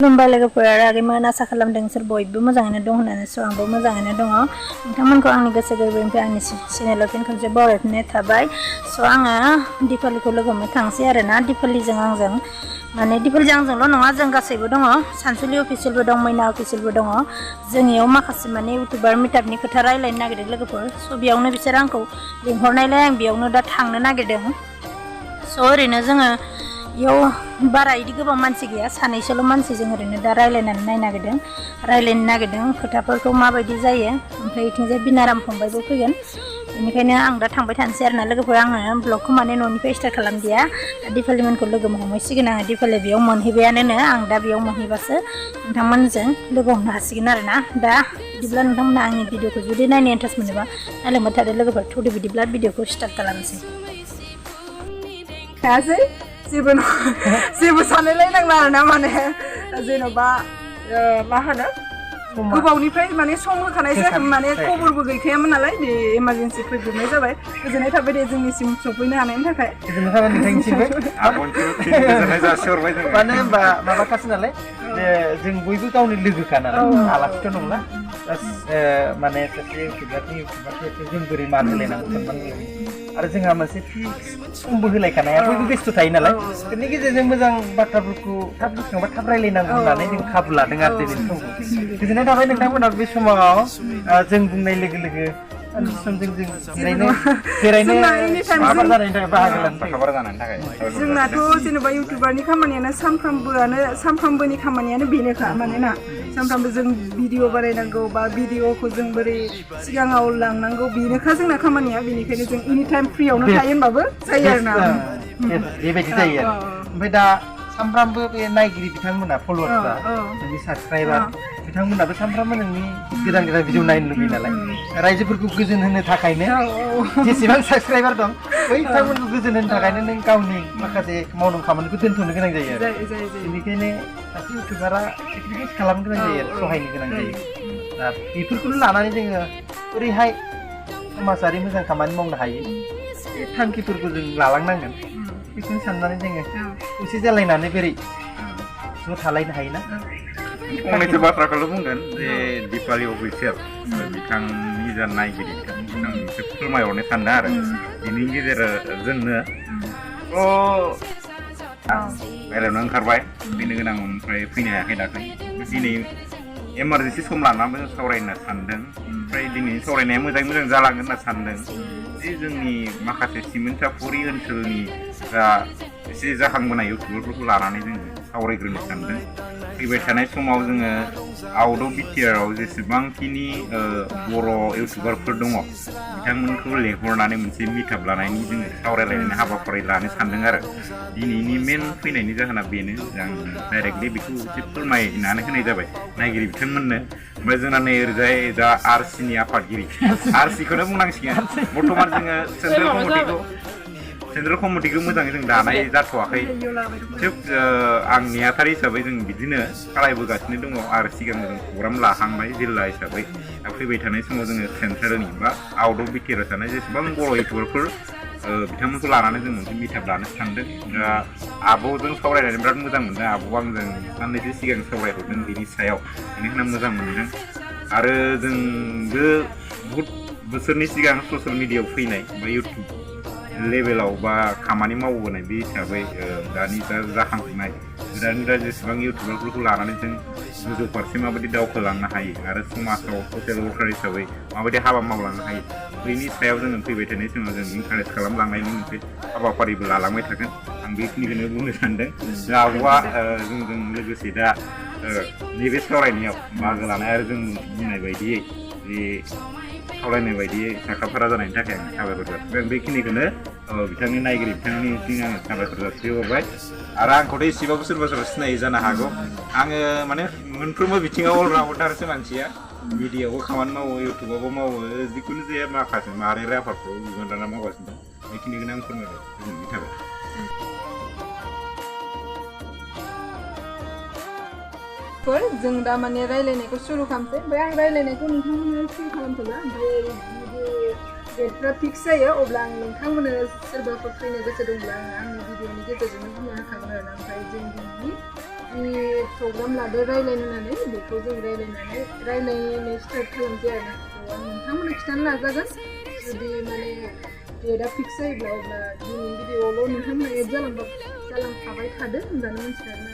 खुलुमबाय लोगोफोर आगैमोन आसा खालामदों नोंसोर बयबो मोजाङैनो दं होननानै स' आंबो मोजाङैनो दङ नोंथांमोनखौ आंनि गोसो गोरबोनिफ्राय आंनि चेनेलाव फिन खनसे बरायनाय थाबाय स' आङो दिपालिखौ लोगो हमनो थांसै आरोना दिपालिजों आंजों माने दिपालिजों आंजोंल' नङा जों गासैबो दङ सानसुलि अफिसियेलबो दं मैना अफिसियेलबो दङ जोंनियाव माखासे माने इउटुबार मिथापनि खोथा रायलायनो नागिरदों लोगोफोर स' बेयावनो बिसोर आंखौ लिंहरनायलाय आं बेयावनो दा थांनो नागिरदों स' ओरैनो जोङो इयाव बारा इदि गोबां मानसि गैया सानैसोल' मानसिजों ओरैनो दा रायलायनो नागिरदों खोथाफोरखौ माबायदि जायो ओमफ्राय इथिंजाय बिनाराम फंबायबो फैगोन बेनिखायनो आं दा थांबाय थानोसै आरोना लोगोफोर आङो ब्लगखौ माने न'निफ्राय स्टार्ट खालामदिया दिपालिमोनखौ लोगो हमहैसिगोन आङो दिपालि बेयाव मोनहैबायानो आं दा बेयाव मोनहैबासो नोंथांमोनजों लोगो हमनो हासिगोन आरोना दा बिदिब्ला नोंथांमोना आंनि भिडिअखौ जुदि नायनो इन्टारेस्ट मोनोबा नायलांबाय थादो लोगोफोर थौदो बिदिब्ला भिडिअखौ स्टार्ट खालामनोसै खायासै जेबो सानलायलायनांला आरोना माने जेन'बा मा होनो गोबावनिफ्राय माने सम होखानाय जायाखैमोन माने खबरबो गैखायामोन नालाय बे इमारजेन्सि फैब्रबनाय जाबाय गोजोननाय थाबाय दे जोंनिसिम सफैनो हानायनि थाखाय गोजोननाय थाबाय नोंथांनिसिमबो गोजोननाय जासिहरबाय जों मानो होनबा माबाखासो नालाय जों बयबो गावनि लोगोखा नालाय आलासिथ' नंला माने सासे इउटुबारखौ जों बोरै मान होलायनांगौ सनमान आरो जोंहा मोनसे समबो होलायखानाया बयबो बेस्थ' थायो नालाय बेनि गेजेरजों मोजां बाथ्राफोरखौ थाब गोसोखांबा थाब रायलायनांगौ होननानै जों खाबु लादों आरो दिनैनि समखौ गोजोननाय थाबाय नोंथांमोना बे समाव जों बुंनाय लोगो लोगो समजों जों बेरायनो माबा जानायनि थाखाय बाहागो लानो थाखाय जोंनाथ' जेनेबा इउटुबारनि खामानियानो सानफ्रामबोनि खामानियानो बेनोखा मानोना सानफ्रामबो जों भिडिअ बानायनांगौ बा भिडिअखौ जों बोरै सिगाङाव लांनांगौ बेनोखा जोंना खामानिया बेनिखायनो जों एनि टाइम फ्रियावनो थायो होनबाबो जायो आरोना बेबायदि जायो आरो ओमफ्य दा सानफ्रामबो बे नायगिरि बिथांमोना फल'वार्सफ्रा नोंनि साबसक्राइबार बिथांमोनाबो सानफ्रामबो नोंनि गोदान भिडिअ नायनो लुबैयो नालाय रायजोफोरखौ गोजोन होनो थाखायनो जेसेबां साबसक्राइबार दं बै बिथांमोनखौ गोजोन होनो थाखायनो नों गावनि माखासे मावनांगौ खामानिखौ दोनथ'नो गोनां जायो आरो बेनिखायनो सासे इउटुबारा सेक्रिफाइस खालामनो गोनां जायो आरो सहायनो गोनां जायो दा बेफोरखौनो लानानै जोङो ओरैहाय समाजारि मोजां खामानि मावनो हायो बे थांखिफोरखौ जों लालांनांगोन बेखौनो साननानै जोङो खौसे जालायनानै बोरै ज' थालायनो हायोना फंनैसो बाथ्राखौल' बुंगोन जे दिपालि अफिसियेल बिथांनि जा नायगिरि बिथां मोनसे फोरमायहरनो सानदों आरो बिनि गेजेरजोंनो रायलायनो ओंखारबाय फैनो गोनां ओमफ्राय फैनो हायाखै दाख्लै दिनै इमारजेन्सि सम लानानैबो जों सावरायनो सानदों ओमफ्राय दिनैनि सावरायनाया मोजां जालांगोन होनना सानदों जे जोंनि माखासे सिमोनसापुरि ओनसोलनि जा एसे जाखांबोनाय इउटुबारफोरखौ लानानै जोङो सावरायग्रोनो सानदों फैबाय थानाय समाव जोङो आउट अफ बिटिआरआव जेसेबांखिनि बर' इउटुबारफोर दङ बिथांमोनखौ लेंहरनानै मोनसे मिथाप लानायनि जोङो सावरायलायनायनि हाबाफारि लानो सानदों आरो दिनैनि मेन फैनायनि जाहोना बेनो आं डाइरेक्टलि बेखौ एसे फोरमायनानै होनाय जाबाय नायगिरि बिथांमोननो ओमफ्राय जोंना नै ओरैजाय दा आरसिनि आफादगिरि आरसिखौनो बुंनांसिगोन बर्थमान जोङो सेन्ट्रेल कमिटिखौ मोजाङै जों दानाय जाथ'वाखै थिग आं नेहाथारि हिसाबै जों बिदिनो खालायबोगासिनो दङ आरो सिगां जों प्रग्राम लाहांबाय जिल्ला हिसाबै दा फैबाय थानाय समाव जोङो सेन्ट्रेलनि बा आउट अफ बिटिआरआव थानाय जेसेबां बर' इउटुबारफोर बिथांमोनखौ लानानै जों मोनसे मिथाप लानो सानदों दा आब'जों सावरायनानै बिराद मोजां मोनदों आब'आ आंजों साननैसो सिगां सावरायहरदों बिनि सायाव बेनिखायनो मोजां मोनदों आरो जोंबो बहुद बोसोरनि सिगां ससियेल मिडियायाव फैनाय बा इउटुब लेभेलाव बा खामानि मावबोनाय बे हिसाबै दानि जाखांफुनाय दा जेसेबां इउटुबारफोरखौ लानानै जों गोजौ फारसे माबायदि दावखोलांनो हायो आरो समाजाव ससियेल वर्कार हिसाबै माबायदि हाबा मावलांनो हायो बैनि सायाव जोङो फैबाय थानाय समाव जों इनकारेज खालामलांनायनि मोनसे हाबाफारिबो लालांबाय थागोन आं बेखिनिखौनो बुंनो सानदों दा आब'आ जोंजों लोगोसे दा नैबे सावरायनायाव बाहागो लानाय आरो जों बुंनाय बायदियै जे खावलायनाय बायदियै साखाफारा जानायनि थाखाय आं साबायखर जासिबाय आं बेखिनिखौनो बिथांनि नायगिरि बिथांनिसिम आङो साबायखर जासिहरबाय आरो आंखौथ' एसेबाबो सोरबा सिनायै जानो हागौ आङो माने मोनफ्रोमबो बिथिङाव अलराउन्डारसो मानसिया मिडियायावबो खामानि मावो इउटुबावबो मावो जिखुनु जाया माखासे माहारियारि आफादफ्राव बिबान लाना मावगासिनो दं बेखिनिखौनो आं फोरमायबाय गोजोननाय थाबाय जों दा माने रायलायनायखौ सुरु खालामसै ओमफ्राय आं रायलायनायखौ नोंथांमोननो फ्रि खालामथ'ला ओमफ्राय डेटफ्रा फिक्स जायो अब्ला आं नोंथांमोननो सोरबाफोर फैनो गोसो दंब्ला आङो आंनि भिडिअनि गेजेरजोंनो बुंनो हाखागोन आरोना ओमफ्राय जों प्रग्राम लादो रायलायनानै बेखौ जों रायलायनो स्टार्ट खालामसै आरोना आं नोंथांमोननो खिथानो नाजागोन जुदि माने डेटआ फिक्स जायोब्ला अब्ला दिनैनि भिडिअ'आवल' नोंथांमोना एड जालांखाबाय थादो होनजानो मिथिखागोन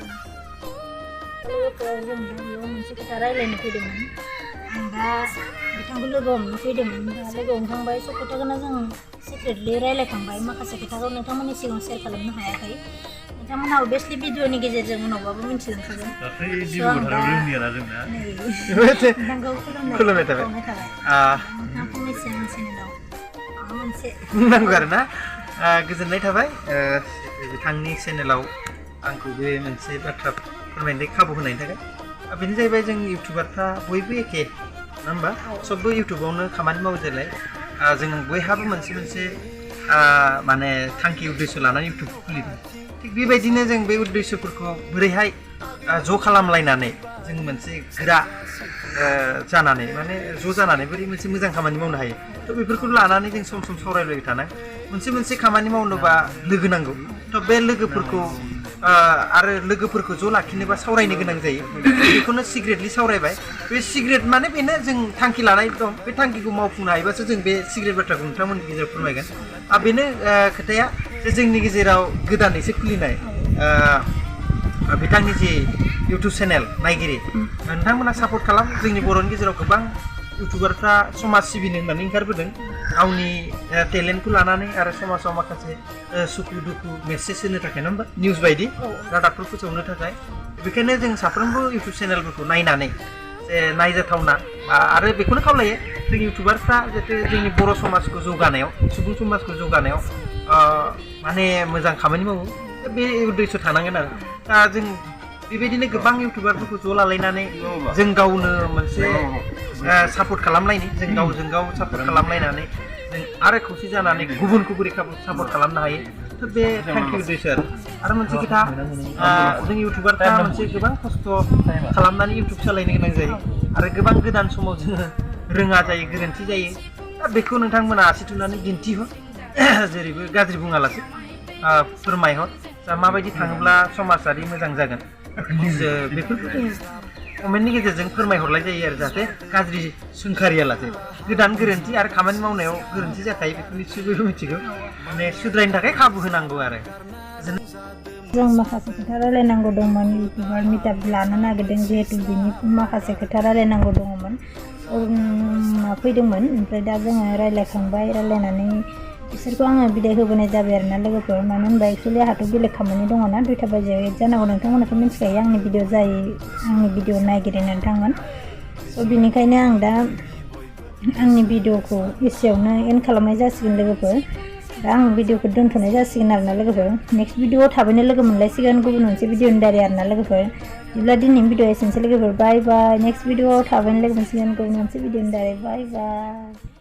आरो लोगोफोर जों दा बेयाव मोनसे खोथा रायलायनो फैदोंमोन आं दा बिथांखौ लोगो हमनो फैदोंमोन दा लोगो हमखांबाय सब खोथाखौनो जों सिक्रेटलि रायलायखांबाय माखासे खोथाखौ नोंथांमोननि सिगाङाव शेयार खालामनो हायाखै नोंथांमोना अभियासलि भिडिअनि गेजेरजों उनावबाबो मिथिलांखागोन नोंथांखौ खुलुमनाय थाबाय नोंथां फंनैसो आंनि चेनेलाव माबा मोनसे बुंनांगौ आरोना गोजोननाय थाबाय बिथांनि चेनेलाव आंखौ बे मोनसे बाथ्रा फोरमायनो खाबु होनायनि थाखाय बेनो जाहैबाय जों इउटुबारफ्रा बयबो एखे नङा होमबा सबबो इउटुबावनो खामानि मावो जेलाय जों बयहाबो मोनसे माने थांखि उद्देश्य लानानै इउटुब खुलिदों थिग बेबायदिनो जों बे उद्देश्यफोरखौ बोरैहाय ज' खालामलायनानै जों मोनसे गोरा जानानै माने ज' जानानै बोरै मोनसे मोजां खामानि मावनो हायो थ' बेफोरखौ लानानै जों सम सावरायलायबाय थानाय मोनसे खामानि मावनोबा लोगो नांगौ थ' बे लोगोफोरखौ आरो लोगोफोरखौ ज' लाखिनोबा सावरायनो गोनां जायो बेखौनो सिक्रेटलि सावरायबाय बे सिक्रेट माने बेनो जों थांखि लानाय दं बे थांखिखौ मावफुंनो हायोबासो जों बे सिक्रेट बाथ्राखौ नोंथांमोननि गेजेराव फोरमायगोन बेनो खोथाया जे जोंनि गेजेराव गोदानैसो खुलिनाय बिथांनि जि इउटुब चेनेल नायगिरि नोंथांमोना सापर्ट खालाम जोंनि बर'नि गेजेराव गोबां इउटुबारफ्रा समाज सिबिनो होननानै ओंखारबोदों गावनि टेलेन्टखौ लानानै आरो समाजाव माखासे सुखु दुखु मेसेज होनो थाखाय नङा होमबा निउस बायदि रादाबफोर फोसावनो थाखाय बेखायनो जों साफ्रोमबो इउटुब चेनेलफोरखौ नायनानै जे नायजाथावना आरो बेखौनो खावलायो जों इउटुबारफ्रा जाहाथे जोंनि बर' समाजखौ जौगानायाव सुबुं समाजखौ जौगानायाव माने मोजां खामानि मावो बे उद्देश्य थानांगोन आरो दा जों बेबायदिनो गोबां इउटुबारफोरखौ ज' लालायनानै जों गावनो मोनसे सापर्ट खालामलायनि जों गावजों गाव सापर्ट खालामलायनानै जों आरो खौसे जानानै गुबुनखौ बोरै सापर्ट खालामनो हायो थ' बे थांखि उद्देश्य आरो मोनसे खोथा जों इउटुबारफ्रा मोनसे गोबां खस्थ' खालामनानै इउटुब सालायनो गोनां जायो आरो गोबां गोदान समाव जोङो रोङा जायो गोरोन्थि जायो दा बेखौ नोंथांमोना आसि थुनानै दिन्थिहर जेरैबो गाज्रि बुङालासे फोरमायहर दा माबायदि थाङोब्ला समाजारि मोजां जागोन बेफोरखौ जों कमेन्टनि गेजेरजों फोरमायहरलाय जायो आरो जाहाथे गाज्रि सोंखारियालासे गोदान गोरोन्थि आरो खामानि मावनायाव गोरोन्थि जाखायो बेखौ निश्चयबो मिथिगौ माने सुद्रायनो थाखाय खाबु होनांगौ आरो जों माखासे खोथा रायलायनांगौ दंमोन इउटुबार मिटआप लानो नागिरदों जिहेतु बिनि माखासे खोथा रायलायनांगौ दङमोन फैदोंमोन ओमफ्राय दा जोङो रायलायखांबाय रायलायनानै बिसोरखौ आङो बिदाय होबोनाय जाबाय आरोना लोगोफोर मानो होनबा एक्सुवेलि आंहाथ' बेलेग खामानि दङना 2टा बाजियाव एड जानांगौ नोंथांमोनाथ' मिथिखायो आंनि भिडिअ नायगिरि नोंथांमोन स' बिनिखायनो आं दा आंनि भिडिअखौ एसेयावनो एन्ड खालामनाय जासिगोन लोगोफोर दा आं भिडिअखौ दोनथ'नाय जासिगोन आरोना लोगोफोर नेक्स्ट भिडिअआव थाबैनो लोगो मोनलायसिगोन गुबुन मोनसे भिडिअनि दारै आरोना लोगोफोर बिदिब्ला दिनैनि भिडिअ एसेनोसै लोगोफोर बाय बाय नेक्स्ट भिडिअआव थाबैनो लोगो मोनसिगोन गुबुन मोनसे भिडिअनि दारै बाय बाय